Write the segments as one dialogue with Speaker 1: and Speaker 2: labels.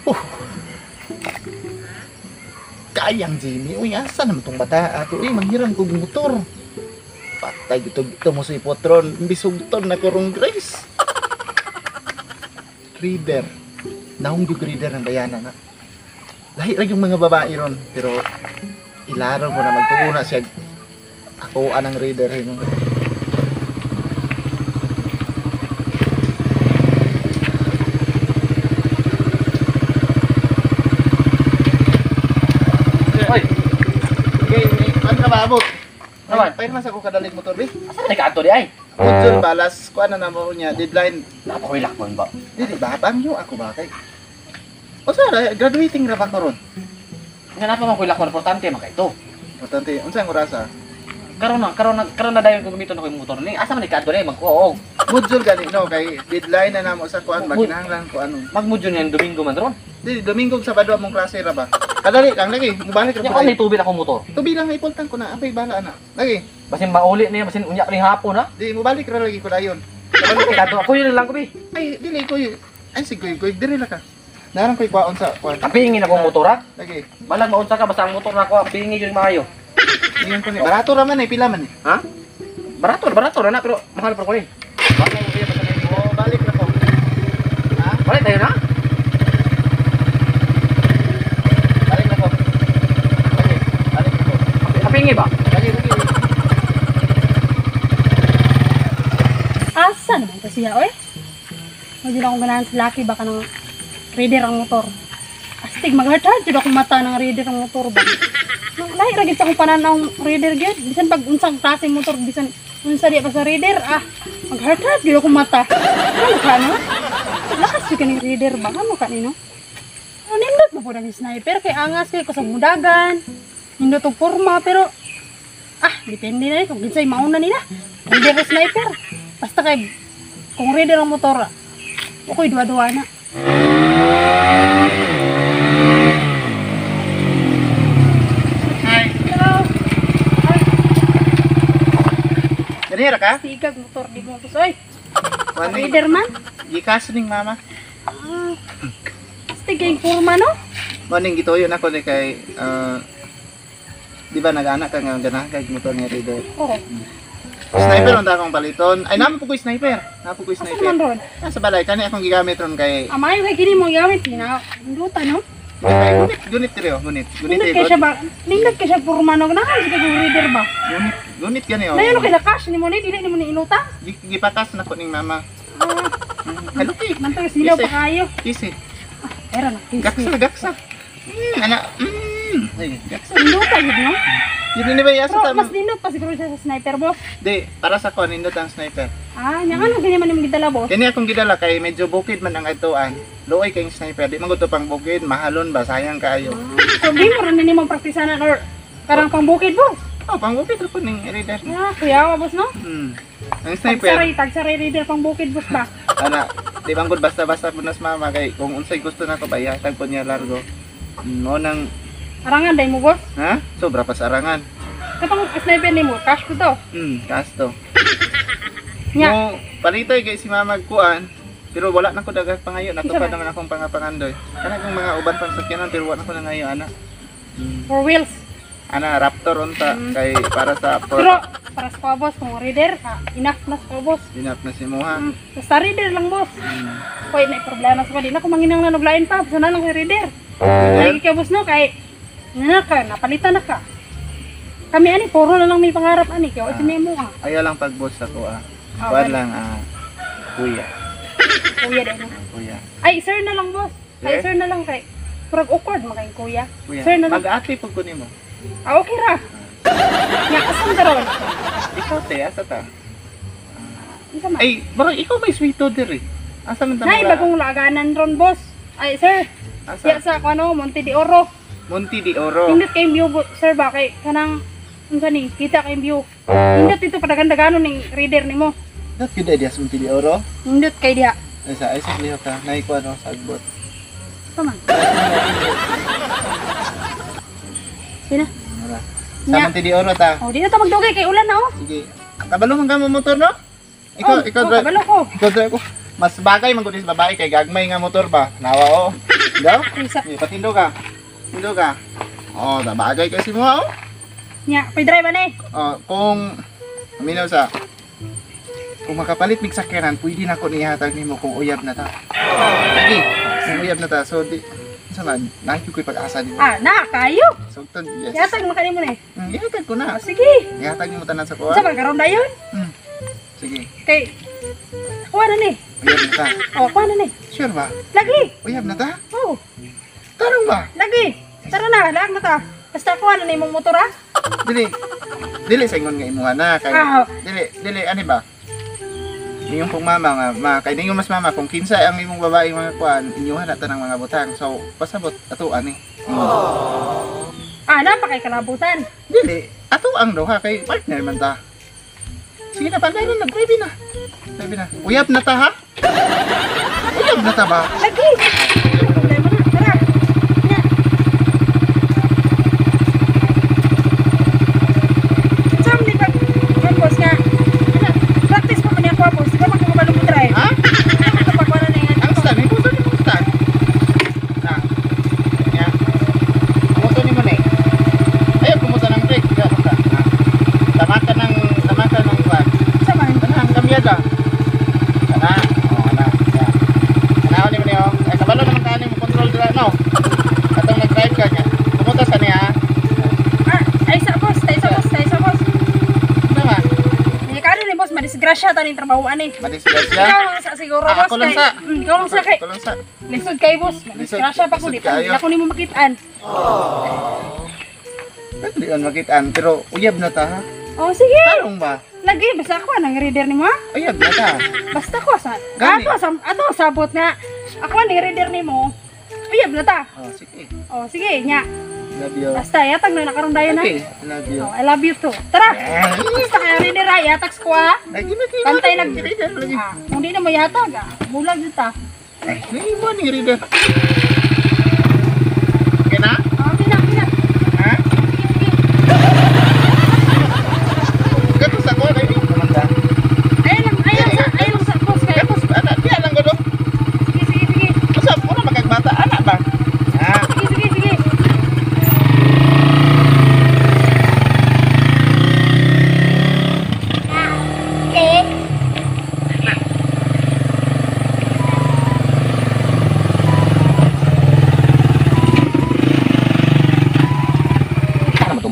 Speaker 1: Oh. Kayang Jimmy, uy, asa naman tong bata ato, uy, manghiram kog motor. Patay gito gito mo sa ipotron, bisugton na korong Grace. Reader. Naong yung reader ng bayana na. Lahi ra yung mga babae ron, pero ilaro mo na magtuguna siya. Ako anang reader yun.
Speaker 2: Oy.
Speaker 1: Okay, ano ka ba abot?
Speaker 2: Naman.
Speaker 1: Pairma sa ko kadalig motor, be.
Speaker 2: Asa na nag-ato di ay?
Speaker 1: Utson balas, kuan na namo niya, deadline.
Speaker 2: Napakoy lakon ba?
Speaker 1: Dili ba pangyo ako ba kay? O sara, graduating ra ba ko ron?
Speaker 2: Nga napa man koy lakon, importante man kay to.
Speaker 1: Importante, unsa ang orasa?
Speaker 2: Karon na dayon ko gamiton ako yung motor ni. Asa man nag-ato di ay magkuog.
Speaker 1: Mudjol gani no kay deadline na namo sa kuan ba kinahanglan ko ano.
Speaker 2: Magmudyo niyan Domingo man ron.
Speaker 1: Dili Domingo ug Sabado among klase ra ba? Kadali lang lagi, mubalik ra
Speaker 2: Nya
Speaker 1: ko.
Speaker 2: ko may tubig akong motor.
Speaker 1: Tubi lang ipultang ko na, apay bala ana. Lagi.
Speaker 2: Basin mauli niya, basin unya ning hapon ha.
Speaker 1: Di mubalik ra lagi ko dayon.
Speaker 2: Kabalo kay kato. Ako yun lang ko bi.
Speaker 1: Ay, dili ko. Ay sige, ko diri la ka. Narang ko'y kwaon sa kuan.
Speaker 2: Kapingin akong motor ha.
Speaker 1: Lagi.
Speaker 2: Balag maunsa ka basta ang motor na ako, pingin yun maayo.
Speaker 1: Ingon ko ni. Barato ra man ay pila man eh.
Speaker 2: Ha? Barato, barato na na pero mahal pa ko ni. Balik mo biya basta
Speaker 1: Oh, balik ra ko. Ha?
Speaker 2: Balik tayo na.
Speaker 1: Balik na ko. Lagi, balik na ko.
Speaker 2: Kapingi ba?
Speaker 1: Lagi, lagi.
Speaker 3: Asa naman to siya, oy? Huwag din akong ganahan sa laki, baka nang reader ang motor. Astig, mag-hard-hard jud akong mata ng reader ang motor ba? Nang lahi ra gid sa akong pananaw reader gyud. Bisan pag unsang klase motor, bisan unsa di pa sa reader, mag-hard-hard jud akong mata. Ano ka, no? Lakas jud kaning reader ba? Ano ka nino? Ano, nindot mo po ng sniper, kay angas kay kusog mudagan. Nindot og forma, pero depende na kung kinsay mauna nila. Reader o sniper. Basta kay kung reader ang motor, okay, duwa-duwa na.
Speaker 1: Hi.
Speaker 3: Hello. Ay,
Speaker 1: Ganira ka?
Speaker 3: sigag motor di mo boss. Oy,
Speaker 1: Wani.
Speaker 3: reader man.
Speaker 1: Gikas ning mama.
Speaker 3: Astig kay forma no?
Speaker 1: Morning gituyo na ko ni kay di ba nag-anak ka nga ganahan kay motor nga reader.
Speaker 3: Oo.
Speaker 1: Sniper unta akong paliton. Ay namo po ko sniper. Namo ko
Speaker 3: Asa
Speaker 1: sniper.
Speaker 3: man ron?
Speaker 1: Ah, sa balay kani akong gigamit ron kay
Speaker 3: Amayo kay kini mo gamit na induta no?
Speaker 1: kay gunit gunit diri oh, gunit. Gunit
Speaker 3: Nindot
Speaker 1: eh,
Speaker 3: kay siya ba? Nindot kay siya forma no? Ganahan siya kay reader ba?
Speaker 1: Gunit gunit gani oh.
Speaker 3: Nayon kay lakas ni mo ni dili ni mo ni inuta.
Speaker 1: Gipakas na ko ning mama. Haluki.
Speaker 3: Mantay silaw pa kayo.
Speaker 1: Kisi.
Speaker 3: Era na.
Speaker 1: Gaksa gaksa. Ana. Ay, gaksa.
Speaker 3: Induta gid no?
Speaker 1: Yun ni ba yasa
Speaker 3: Pero
Speaker 1: ta?
Speaker 3: mas nindot pa siguro siya sa sniper boss.
Speaker 1: Di, para sa ko nindot ang sniper.
Speaker 3: Nya ano gani man imong gidala boss?
Speaker 1: Kini akong gidala kay medyo bukid man ang atuan. Luoy kay sniper, di man gud to pang bukid, mahalon ba sayang kaayo.
Speaker 3: So di mo rin nimo praktisanan or karang pangbukid boss.
Speaker 1: Oh, pang bukid ra po ning reader.
Speaker 3: Kuya boss no?
Speaker 1: Ang sniper,
Speaker 3: Tagsaray, tagsaray reader pangbukid boss ba?
Speaker 1: ana, di man gud basta-basta po nas mama kay kung unsay gusto nako ba ihatag po niya largo. Mo nang
Speaker 3: Arangan day mo boss.
Speaker 1: ha? Sobra pa sa arangan.
Speaker 3: Katong sniper nimo, cash ko to.
Speaker 1: Kasto.
Speaker 3: Nya.
Speaker 1: Mo palitoy kay si mama kuan, pero wala na ko daghang pangayo, natupad
Speaker 3: Unsa ba?
Speaker 1: naman akong pangapangandoy. Kana kung mga uban pang sakyanan pero wala na ko nangayo ana.
Speaker 3: Four wheels.
Speaker 1: Ana Raptor unta kay para sa
Speaker 3: Pero para sa boss kung reader, enough na sa boss.
Speaker 1: Enough na si mo ha.
Speaker 3: Basta reader lang boss. Koy na problema sa ko di na ko manginang na naglain pa, basta na lang kay reader.
Speaker 1: Reader?
Speaker 3: Ay kay boss no kay na ka napalitan na ka. Kami ani puro na lang may pangarap ani kay wa mo ah.
Speaker 1: Ayaw lang pag-boss ako ah.
Speaker 3: Ah,
Speaker 1: Kuan
Speaker 3: okay.
Speaker 1: lang kuya.
Speaker 3: Kuya dai no.
Speaker 1: Kuya.
Speaker 3: Ay sir na lang boss. Ay
Speaker 1: Sir?
Speaker 3: sir na lang kay purag awkward makay kuya.
Speaker 1: Kuya.
Speaker 3: Sir na lang.
Speaker 1: Mag-ate pag kunin mo.
Speaker 3: Okay ra. Nya asam karon?
Speaker 1: Ikaw te, asa ta?
Speaker 3: Unsa man?
Speaker 1: Ay, barang ikaw may sweeto diri. Asa man ta?
Speaker 3: Nay bagong laaganan ron boss. Ay sir,
Speaker 1: Asa?
Speaker 3: siya sa ano Monte de Oro.
Speaker 1: Monte de Oro.
Speaker 3: Nindot kay view sir ba kay kanang unsa ni kita kay view. Nindot dito padagan-daganon ning reader nimo.
Speaker 1: Not good idea sa Monte de Oro.
Speaker 3: Nindot kay diha.
Speaker 1: Ay sa ay sa liho ka. Nay ko ano sagbot.
Speaker 3: Tama. Sina?
Speaker 1: Mura. Sa
Speaker 3: Nya.
Speaker 1: Monte de Oro ta.
Speaker 3: Oh, di na ta magdugay kay ulan na oh.
Speaker 1: Sige. Kabalo man ka mo motor no? Ikaw
Speaker 3: Oh,
Speaker 1: ikaw
Speaker 3: oh,
Speaker 1: drive.
Speaker 3: kabalo ko.
Speaker 1: Ikaw drive ko. Mas bagay man gud sa babae kay gagmay nga motor ba. Nawa oh. Daw? Patindo ka. Tindo ka. Oh, da bagay kasi mo oh.
Speaker 3: Nya, pay drive ani.
Speaker 1: Oh, kung minaw sa kung makapalit mig sakyanan, pwede na ko nihatag nimo kung uyab na ta. Lagi, kung uyab na ta. So di unsa man, naay ko'y pag-asa nimo.
Speaker 3: Ah, na kayo.
Speaker 1: Sugtod, yes.
Speaker 3: Ihatag mo kanimo ni.
Speaker 1: Ihatag ko na.
Speaker 3: Oh, sige.
Speaker 1: Ihatag nimo tanan sa kuha.
Speaker 3: Unsa man karon dayon?
Speaker 1: Sige.
Speaker 3: Kay kuha na ni.
Speaker 1: Uyab na ta.
Speaker 3: Oh, kuha na ni.
Speaker 1: Sure ba?
Speaker 3: Lagi.
Speaker 1: Uyab na ta?
Speaker 3: Oh.
Speaker 1: Tarong ba?
Speaker 3: Lagi. Tara na, laag na ta. Basta kuha na ni imong motor ha.
Speaker 1: Dili. Dili sa ingon nga imuha na kay dili dili ani ba? Niyong kong mama nga ma kay ningon mas mama kung kinsa ang imong babae mga kuan inyuha na tanang mga butang. So pasabot ato ani.
Speaker 3: Ah, na pa kay kalabutan.
Speaker 1: Dili ato ang duha kay partner man ta. Sige na pagdayon na drive na. Drive na. Uyab na ta ha? Uyab na ta ba?
Speaker 3: Lagi. Problema na. Tara. Nya. Sam ni pag boss nga. Ano, practice pa man niya ko boss. Di ba magkakabalo mo drive?
Speaker 1: Ha?
Speaker 3: Pagkuha na nga.
Speaker 1: Ang stand, may puso ni mong stand. Na. Nya. Kumuto ni mo na eh. Ayaw, kumuto ng brake. Diya, kumuto. Tamaka ng kwan.
Speaker 3: Sa man?
Speaker 1: Kana, ang kamyada. Kana. Oh, kana. Ya. Kana, ni mo niyo. Ay, kabalo naman ka mo control dila, no? Atong nag-drive ka niya. Kumuto sa niya.
Speaker 3: Ah, ay sa boss, ay sa boss, ay sa boss.
Speaker 1: Ano ba?
Speaker 3: Hindi ka rin boss, madisgrasya taning trabahoan eh.
Speaker 1: Madisgrasya?
Speaker 3: Ikaw lang sa siguro boss.
Speaker 1: Ako lang sa.
Speaker 3: Ikaw lang sa kay.
Speaker 1: Ako lang sa.
Speaker 3: Lisod kay boss. Madisgrasya pa ko di pa. Ako nimo makitaan.
Speaker 1: Di on makitaan pero uyab na ta ha.
Speaker 3: Oh sige.
Speaker 1: Tarong ba?
Speaker 3: Lagi basta ako ang reader nimo ha.
Speaker 1: Uyab na ta.
Speaker 3: Basta ko sa. Ato sa ato sabot nga. Ako ang reader nimo. Uyab na ta.
Speaker 1: Oh sige.
Speaker 3: Oh sige nya.
Speaker 1: Love you.
Speaker 3: Basta yatag na nakaroon dayon ha.
Speaker 1: Okay, love you.
Speaker 3: Oh, I love you too. Tara. Basta kaya reader ha, yatag ko ha.
Speaker 1: Lagi lagi.
Speaker 3: Pantay nag
Speaker 1: reader lagi.
Speaker 3: Ah, kung di na mo yatag, ah, bulag jud ta.
Speaker 1: Ay, lagi mo ni reader. Okay na?
Speaker 3: Okay na, okay na.
Speaker 1: Ha?
Speaker 3: Sige, sige.
Speaker 1: Gatos ako kay di naman ta.
Speaker 3: Ayaw lang sa boss kay.
Speaker 1: Gatos ana, di lang ko do.
Speaker 3: Sige, sige, sige.
Speaker 1: Usap mo na magkagbata ana ba? Ha?
Speaker 3: Sige, sige, sige.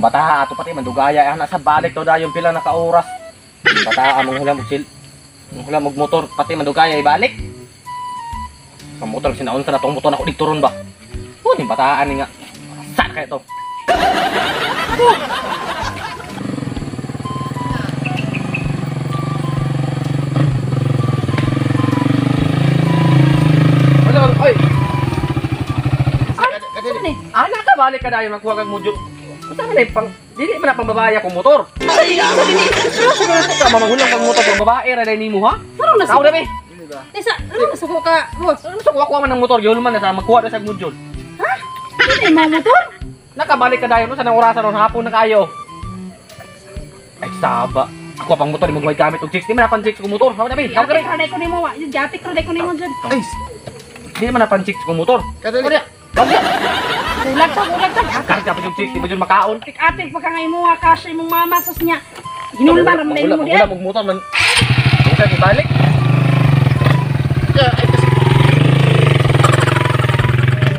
Speaker 2: Bata ato pati mandugaya ana sa balik to dayon pila na ka oras. Bata among hula og sil. Hula og motor pati mandugaya ibalik. Ang motor sinaon sa natong motor nako dito ron ba. Ning bataan ni nga. Sa kay to. Ano oy. Ana ka balik ka dayon magkuha kag module. Unsa man pang dili man na pang babae akong motor. Ay, sa mamagulang kang motor pang babae ra dai nimo ha?
Speaker 3: Sarong na
Speaker 2: Tao na be.
Speaker 3: Isa, ano na suko ka, boss?
Speaker 2: Ano sa kuha man ng motor yun man sa magkuha na sa module.
Speaker 3: Ha? Dili mo motor?
Speaker 2: Nakabalik ka dayon sa nang orasan ron hapon na kayo. Ay saba. Ako pang motor mo gamit og 60 man na pang 6 ko motor. Tao na be. Tao ka
Speaker 3: Jatik ra ko nimo wa. Jatik ra ko nimo jud.
Speaker 1: Ay,
Speaker 2: dili man na pang 6 ko motor.
Speaker 1: Kadali.
Speaker 3: Bulag ta, bulag ta.
Speaker 2: Kahit dapat yung 60 mo jud makaon.
Speaker 3: Atik-atik pa ka nga imo cash imong mama sus niya. Hinulman ra man nimo diha.
Speaker 2: Wala mong motor man. Bukan ibalik.
Speaker 1: Ay kasi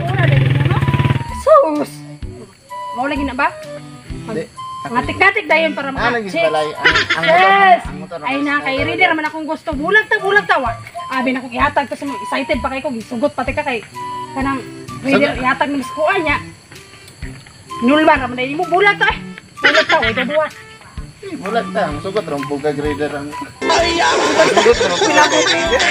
Speaker 3: Ura dali mo no. Sus. Mao lagi na ba?
Speaker 1: Di.
Speaker 3: Ngatik-ngatik dayon para
Speaker 1: Ah, lagi
Speaker 3: maka-check.
Speaker 1: balay. Ang motor.
Speaker 3: Yes.
Speaker 1: Ang motor.
Speaker 3: Ay na kay reader man akong gusto. Bulag ta wa. Abi na kong ihatag kasi mo excited pa kay ko gisugot pati ka kay kanang reader ihatag ni kuan niya. Nulman ra man dai mo bulag ta eh. Bulag ta oy duwa.
Speaker 1: Bulag ta, ang sugot rong bugag reader ang. Ay, sugot rong bugag reader.